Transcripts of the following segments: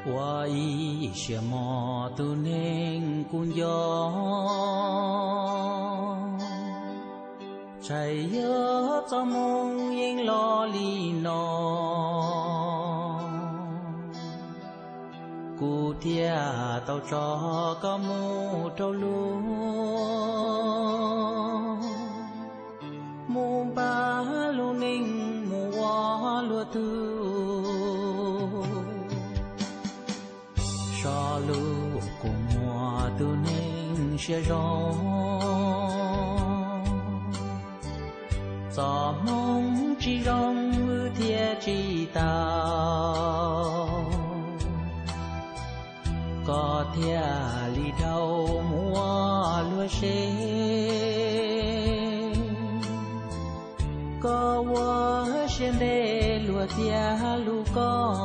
Ua ib siab mog tus neeg kuv nco, txhais yog txoj hmoo yeej los li no, kuv thiaj tau tso koj mus rau luag, mus npaj lub neej mus ua luag tug. So lub kua muag tus neeg siab zoo, txoj hmoo tsis zoo wb thiaj tsis tau, koj thiaj li dhau mus ua luag seb, koj ua siab ntev luag thiaj hlub koj.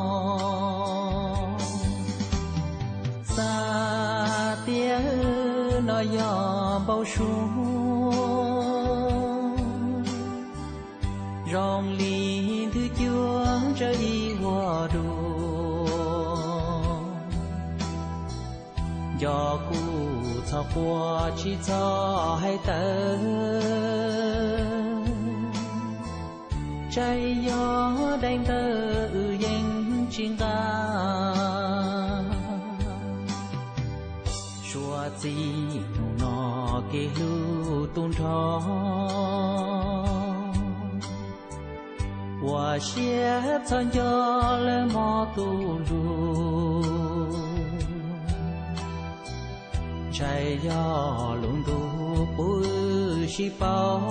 Xav tias no yog npau suab, zoo li nthwv cuab ntsawj ib vuag dua. Nco kuv txhob quaj tsis txhob hais tawv, tsaig yog daim ntawv wb yeej tsis nqa. Suav txij hnub no kev hlub tu nrho, ua siab txhob nco lawv mog tus hlub. Ntshai yog lub ntuj puv wb sib paub,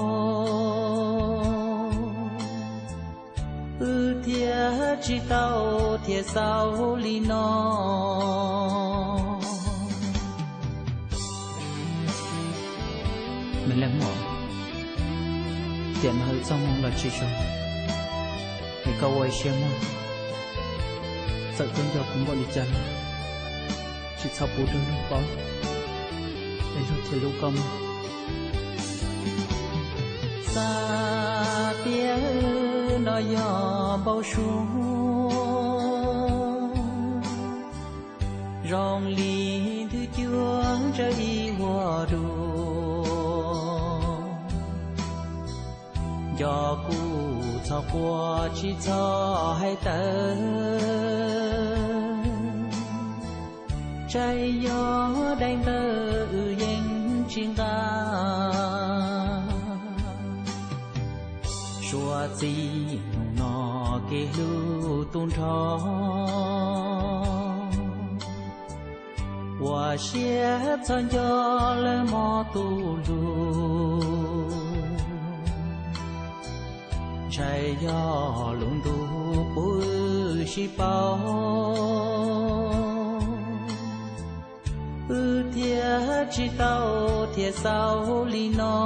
wb thiaj tsis tau thiaj xaus li no. Me leej muam, tiam no wb txoj hmoo los tsis zoo, es koj ua ib siab mog, txawm koj nco kuv npaum li cas los tsis txhob pub rau luag paub, es luag thiaj hlub koj mog. Xav tias no yog npau suab, zoo li nthwv cuab ntsawj ib vuag dua. Nco kuv txhob quaj tsis txhob hais tawv, tsaig yog daim ntawv wb yeej tsis nqa. Suav txij hnub no kev hlub tu nrho, ua siab txhob nco lawv mog tus hlub. Ntshai yog lub ntuj puv wb sib paub, wb thiaj tsis tau thiaj xaus li no.